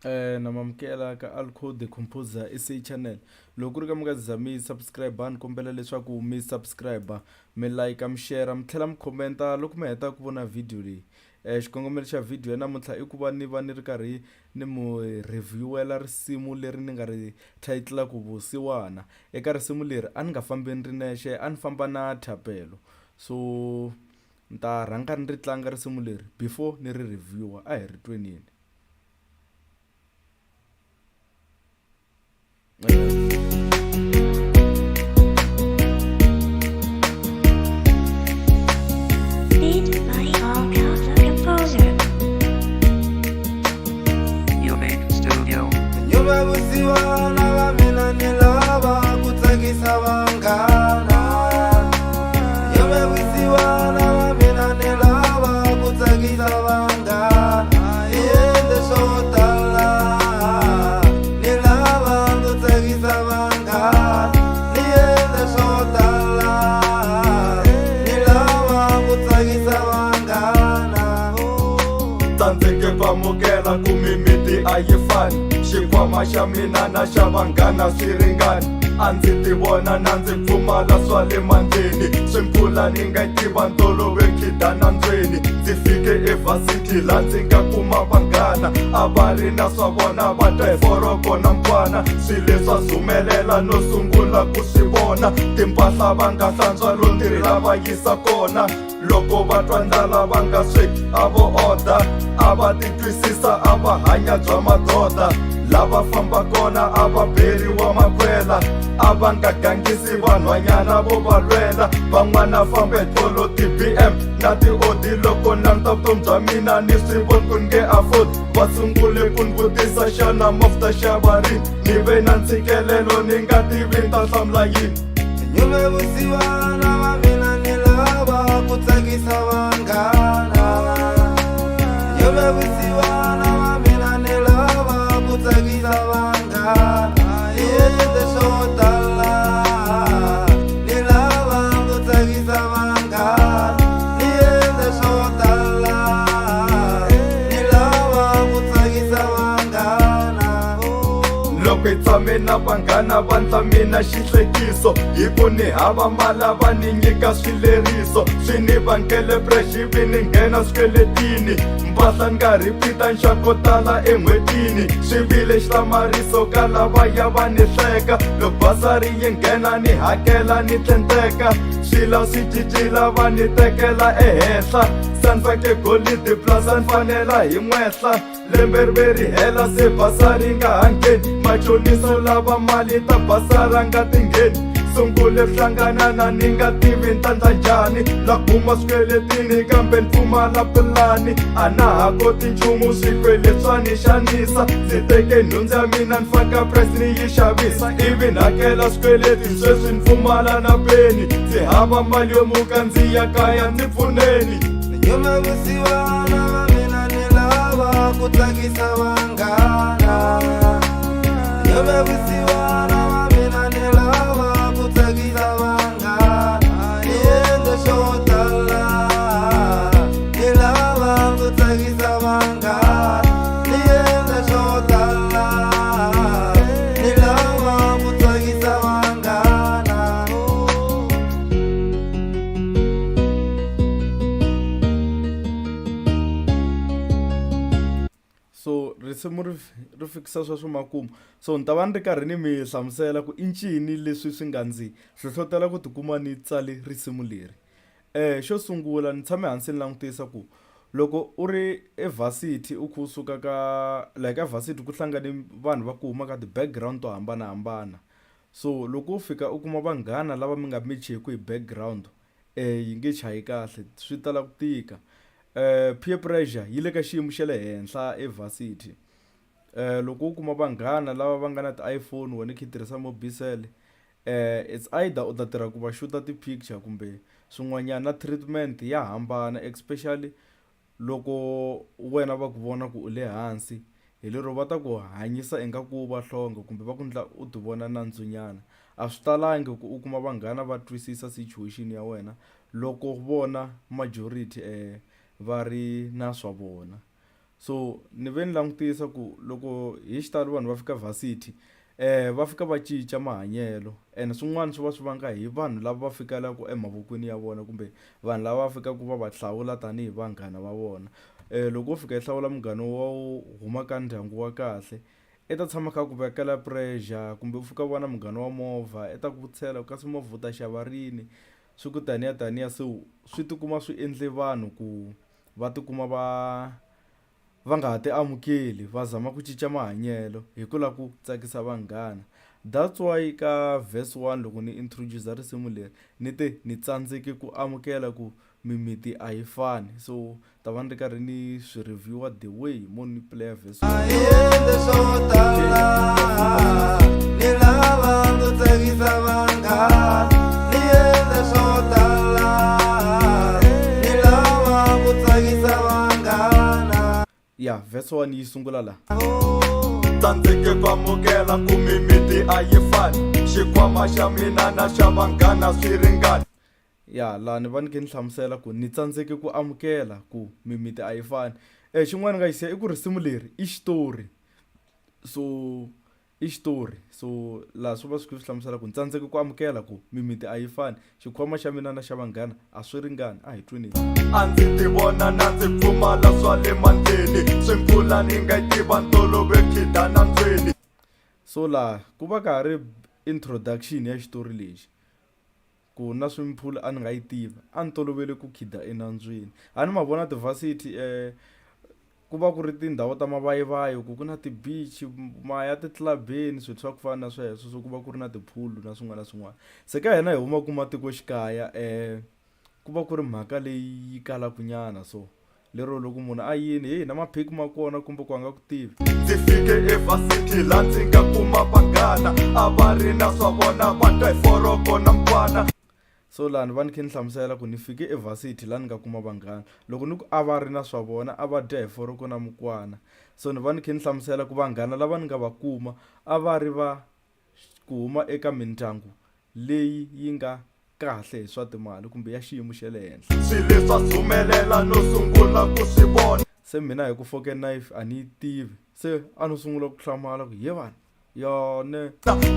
Na mamukela ka Alco the Composer SA channel loko ku ri ka mi nga za mi subscribe ni kombela leswaku mi subscribe mi like mi share mi tlhela mi comment-a loko mi heta ku vona video leyi xikongomelo xa video ya namuntlha i ku va ni va ni ri karhi ni mu review-ela risimu leri ni nga ri title ku vusiwana eka risimu leri a ni nga fambi ni ri nexe a ni famba na Thapelo so ni ta rhanga ni ri tlanga risimu leri before ni ri review-a a hi ri twenini. Beat by Alka the Composer. Unique Studio. Nyume vusiwana va mina ni lava ku tsakisa vanghana Nyume vusiwana va mina ni lava ku tsakisa vanghana Ni endle swo tala ni lava ku tsakisa vanghana Ni endle swo tala ni lava ku tsakisa vanghana Tsandzeke ku amukela ku mimiti a yi fani xikhwama xa mina na xa vanghana swi ringani a ndzi ti vona na ndzi pfumala swa le mandleni swimpfula ni nga tiva ntolovelo khida nandzweni ndzi fike evhasiti la ndzi nga kuma vanghana a va ri na swa vona va twa hi foroko na nkwana swilo leswa zumelela no sungula ku swi vona timpahla va nga hlantswa londiri lava yisa kona loko va twa ndlala va nga sweki a vo oda a va titwisisa a va hanya bya madoda lava famba kona a va beriwa makhwela a va nga gangisi vanhwanyana vo va lwela van'wana fambe tolo ti-bm na ti-odi loko languta vutomi bya mina ni swi voni ku ni nge afford va sungule ku ni vutisa xana mof ta xava rini ni ve na ntshikelelo ni nga tivi ni ta hlamula yini Nyume vusiwana va mina ni lava ku tsakisa vanghana Nyume vusiwana va mina ni lava ku tsakisa vanghana Ni endle swo tala ni lava ku tsakisa vanghana Ni endle swo tala ni lava ku tsakisa vanghana loko hi tshame na vanghana va ndla mina xihlekiso hi ku ni hava mala va ni nyika swileriso swi ni vangele fresh ivi ni nghena swikweletini mpahla ni nga ripita nxako tala en'hwetini swi vile xihlamariso ka lavaya va ni hleka loko basari yi nghena ni hakela ni tlenteka swila swi cincila va ni tekela ehenhla sandzake golidi plus a ni fanela hi n'wehla lembe ri ve ri hela se basari nga ha ngheni machoniso lava mali ta basara nga ti ngheni sungule hlangana na ni nga tivi ni ta ndla njhani la kuma swikweletini kambe ni pfumala pulani a na ha koti nchumu swikweleti swa ni xanisa ndzi teke nhundzu ya mina ni faka price ni yi xavisa ivi ni hakela swikweleti sweswi ni pfumala na peni ndzi hava mali yo muka ndzi ya kaya ndzi pfuneni Nyume vusiwana va mina ni lava ku tsakisa vanghana Nyume vusiwana va mina ni lava ku tsakisa vanghana Ni endle swo tala ni lava ku tsakisa vanghana Ni endle swo tala ni lava ku tsakisa vanghana So risimu ri ri fikisa sweswo makumu so ni ta va ni ri karhi ni mi hlamusela ku i ncini leswi swi nga ndzi hlohlotela ku tikuma ni tsale risimu leri xo sungula ni tshame hansi ni langutisa ku loko u ri evhasithi u kha u suka ka like evhasithi ku hlangane vanhu va ku huma ka ti-background to hambanahambana so loko wo fika u kuma vanghana lava mi nga mecheki hi background yi nge chayi kahle swi tala ku tika peer pressure yi le ka xiyimo xa le henhla evhasithi loko wo kuma vanghana lava va nga na ti-iPhone wena u kha u tirhisa Mobicel it's either u ta tirha ku va xuta ti-picture kumbe swin'wanyana na treatment ya hambana especially loko wena va ku vona ku u le hansi hi lero va ta ku hanyisa ingaku wo va hlonga kumbe va ku ndla u ti vona nandzu nyana a swi talangi ku u kuma vanghana va twisisa situation ya wena loko vona majority va ri na swa vona. So ni ve ni langutisa ku loko hi xitalo vanhu va fika varsity va fika va cinca mahanyelo ene swin'wana swi va swi vanga hi vanhu lava va fikelaka emavokweni ya vona kumbe vanhu lava va fikaka va va hlawula tanihi vanghana va vona. Loko wo fika i hlawula munghana wa huma ka ndyangu wa kahle i ta tshama a kha a ku vekela pressure kumbe u fika u va na munghana wa movha i ta ku vutisela ku kasi movha u ta xava rini swi ku taniya taniya se swi tikuma swi endle vanhu ku va tikuma va va nga ha ti amukeli va zama ku cinca mahanyelo hi ku lava ku tsakisa vanghana that's why ka verse 1 loko ni introduce risimu leri ni te ni tsandzeke ku amukela ku mimiti a yi fani so ta va ni ri karhi ni swi review the way mo ni player verse A hi endle swo tala ni lava ku tsakisa vanghana ni endle swo tala ni lava ku tsakisa vanghana ya verse 1 yi sungula la Tsandzeke ku amukela ku mimiti a yi fani xikhwama xa mina na xa vanghana swi ringani Ya laha ni va ni khe ni hlamusela ku ni tsandzeke ku amukela ku mimiti a yi fani. Xin'wana ni nga xi siya i ku risimu leri i xitori so i xitori so laha swi va swi kha swi hlamusela ku ni tsandzeke ku amukela ku mimiti a yi fani xikhwama xa mina na xa vanghana a swi ringani a hi tweni. A ndzi ti vona na ndzi pfumala swa le mandleni swimpfula ni nga yi tiva ntolovelo khida na ndzweni. So laha ku va ka ha ri introduction ya xitori lexi. Ku na swimming pool a ni nga yi tivi a ni tolovele ku khida enambyeni a ni ma vona ti-varsity ku va ku ri tindhawu ta mavayivayi ku ku na ti-beach ma ya ti-club-eni swilo swa ku fana na sweswo so ku va ku ri na ti-pool na swin'wana na swin'wana se ka hina hi humaka matikoxikaya ku va ku ri mhaka leyi kalaka nyana so. Lero loko munhu a yini heyi na maphiki ma kona kumbe ku a nga ku tivi. Ndzi fike evhasithi la ndzi nga kuma vanghana a va ri na swa vona va twa hi foroko na mukwana. So laha ni va ni khe ni hlamusela ku ni fike evhasithi la ni nga kuma vanghana loko ni ku a va ri na swa vona a va dya hi foroko na mukwana so ni va ni khe ni hlamusela ku vanghana lava ni nga va kuma a va ri va ku huma eka mindyangu leyi yi nga kahle hi swa timali kumbe ya xiyimo xa le henhla. Swilo leswi a swi humelela no sungula ku swi vona. Se mina hi ku fork and knife a ni yi tivi se a no sungula ku hlamala ku he vanhu yone.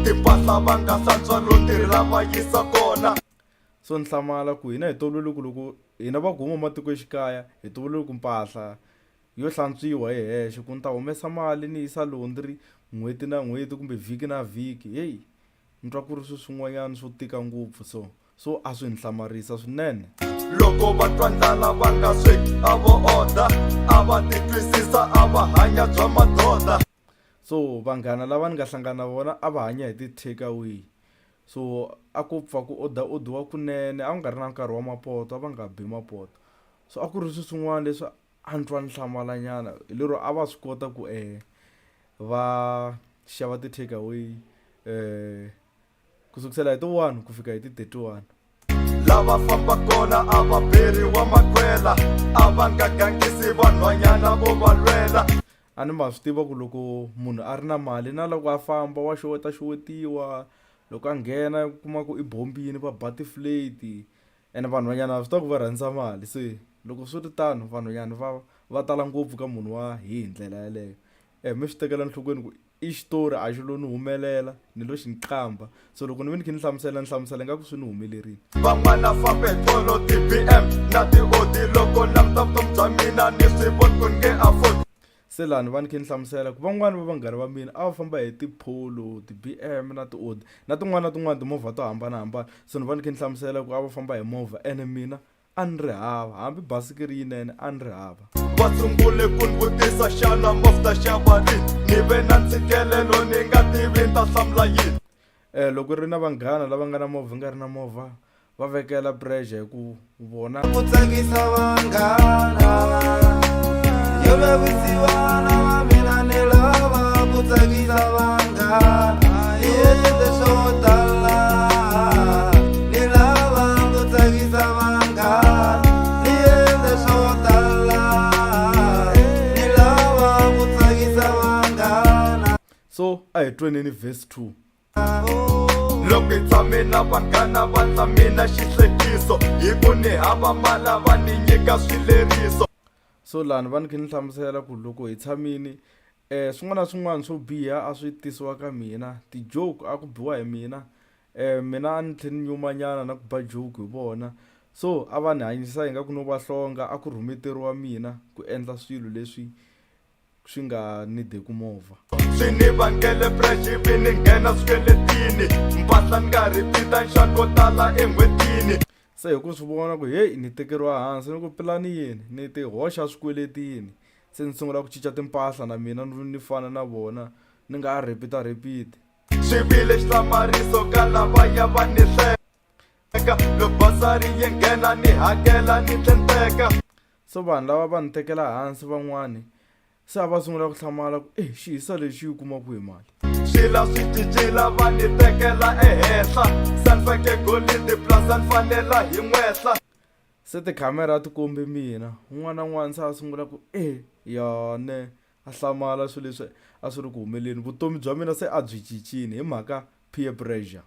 Timpahla va nga hlantswa no tirhela va yisa kona. So ni hlamala ku hina hi tolovele ku loko hina va ku huma matikoxikaya hi tolovele ku mpahla yo hlantswiwa hi hexe ku ni ta humesa mali ni yisa laundry n'hweti na n'hweti kumbe vhiki na vhiki heyi ni twa ku ri swilo swin'wanyana swo tika ngopfu so so a swi ni hlamarisa swinene. Loko va twa ndlala va nga sweki a vo order a va ti twisisa a va hanya bya madoda. So vanghana lava ni nga hlangana na vona a va hanya hi ti-take away so a ku pfa ku order odiwa kunene a ku nga ri na nkarhi wa mapoto a va nga bi mapoto so a ku ri swilo swin'wana leswi a ni twa ni hlamala nyana hi lero a va swi kota ku va xava ti-take away ku sukisela hi ti-one ku fika hi ti-31. Lava famba kona a va beriwa makhwela a va nga gangisi vanhwanyana vo va lwela. A ni ma swi tiva ku loko munhu a ri na mali na loko a famba wa xeweta xewetiwa loko a nghena u kuma ku i bombini va ba ti-flat. Ene vanhwanyana ha swi tiva ku va rhandza mali se loko swi ri tano vanhwanyana va va tala ngopfu ka munhu wa hi ndlela yaleyo mi swi tekela enhlokweni ku i xitori a xi lo ni humelela ni lo xi nqambha so loko ni ve ni kha ni hlamusela ni hlamusela ingaku swi ni humelerile. Van'wana fambe tolo ti-B_M na ti-Audi loko languta vutomi bya mina ni swi voni ku ni nge afford. Se laha ni va ni kha ni hlamusela ku van'wani va vanghana va mina a va famba hi ti-Polo, ti-B_M na ti-Audi na tin'wana na tin'wana timovha to hambanahambana so ni va ni kha ni hlamusela ku a va famba hi movha ene mina a ni ri hava hambi basikiri yinene a ni ri hava. Va sungule ku ni vutisa xana movha ta xava rini ni ve na ntshikelelo ni nga tivi ni ta hlamula yini. Loko ri na vanghana lava nga na movha nga ri na movha va vekela pressure hi ku vona ku tsakisa vanghana yo ve vusiwana wa mina ni lava ku tsakisa vanghana yende swo tala ni lava ku tsakisa vanghana ni yende swo tala ni lava ku tsakisa vanghana. So a hi tweneni verse 2. Loko hi tshame na vanghana va tla mina xihlekiso hi ku ni hava mala va ni nyika swileriso. So lani va ni kha ni hlamusela ku loko hi tshamini swin'wana na swin'wana swo biha a swi tisiwa ka mina ti-joke a ku biwa hi mina mina a ni tlhe ni nyuma nyana na ku ba joke hi vona so a va ni hanyisa ingaku no va hlonga a ku rhumeteriwa mina ku endla swilo leswi swi nga nideku movha. Swi ni vangele pressure ivi ni nghena swikweletini mpahla ni nga repeat-a nxavo tala en'hwetini. Se hi ku swi vona ku heyi ni tekeriwa hansi ni ku pulani yini ni ti hoxa swikweletini se ni sungula ku cinca timpahla na mina ni fana na vona ni nga ha repeat repeat. Swi vile xihlamariso ka lavaya va ni hleka loko basari yi nghena ni hakela ni tlhenteka. So vanhu lava va ni tekela hansi van'wani se a va sungula ku hlamala ku e xihisa lexi yi kuma kwihi mali. Swila swi cincile va ni tekela ehenhla se ni fake golidi plus a ni fanela hi n'wehla. Se tikhamera a ti kombi mina un'wana na un'wana se a sungula ku e ya ne a hlamala swilo leswi a swi ri ku humeleni vutomi bya mina se a byi cincile hi mhaka peer pressure.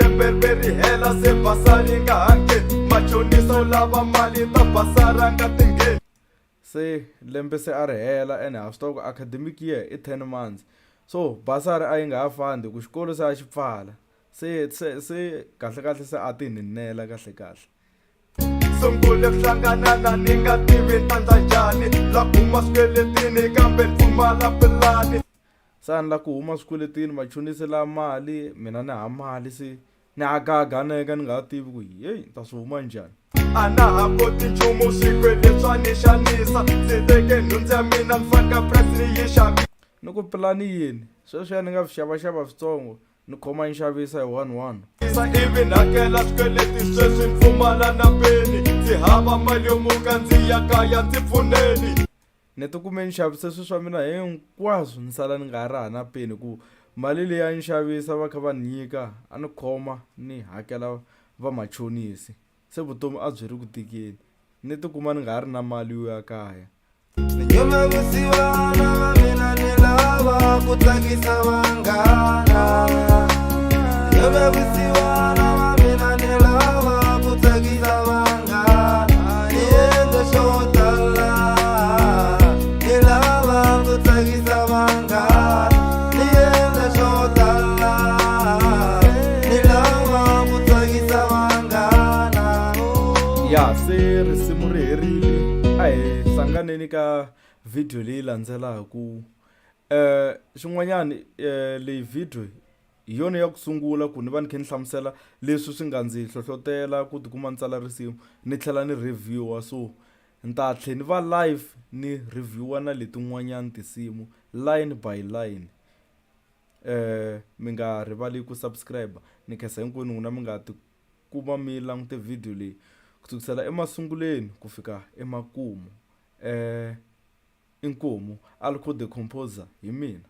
Lembe ri ri hela se basa ri nga ha ngheni machonisa u lava mali ta basa ra nga ti ngheni. Se lembe se a ri hela ene ha swi tiva ku academic year i 10 months so basari a yi nga ha fandi hi ku xikolo se a xi pfala se se se kahle kahle se a ti ninela kahle kahle. Sungule ku hlangana na ni nga tivi ni ta ndla njhani la huma swikweletini kambe ni pfumala pulani. Se a ni la ku huma swikweletini machonisi la mali mina ni ha mali se ni hagahaganeka ni nga ha tivi ku heyi ni ta swi huma njhani. A na ha koti nchumu swikweleti swa ni xanisa ndzi teke nhundzu ya mina ni faka price ni yi xavisa. Ni ku pulani yini sweswiya ni nga swi xavaxava switsongo ni khoma ni xavisa hi one one. Ivi ni hakela swikweleti sweswi ni pfumala na peni ndzi hava mali yo muka ndzi ya kaya ndzi pfuneni. Ni tikume ni xavise swilo swa mina hinkwaswo ni sala ni nga ha ri hava na peni hi ku mali leyi a ni xavisa va kha va ni nyika a ni khoma ni hakela vamachonisi se vutomi a byi ri ku tikeni ni tikuma ni nga ha ri na mali yo ya kaya. Ni nyume vusiwana va mina ni lava ku tsakisa vanghana Ni nyume vusiwana va mina ni lava ku tsakisa vanghana Ni endle swo tala ni lava ku tsakisa vanghana Ni endle swo tala ni lava ku tsakisa vanghana Ya se risimu ri herile a hi hlanganeni ka video leyi landzelaku xin'wanyani leyi video hi yona ya ku sungula ku ni va ni kha ni hlamusela leswi swi nga ndzi hlohlotela ku tikuma ni tsala risimu ni tlhela ni review-a so ni ta tlhela ni va live ni review-a na letin'wanyani tinsimu line by line mi nga rivali ku subscribe ni khensa hinkwenu n'wina mi nga ti kuma mi langute video leyi ku sukisela emasunguleni ku fika emakumu inkomu Alco the composer hi mina.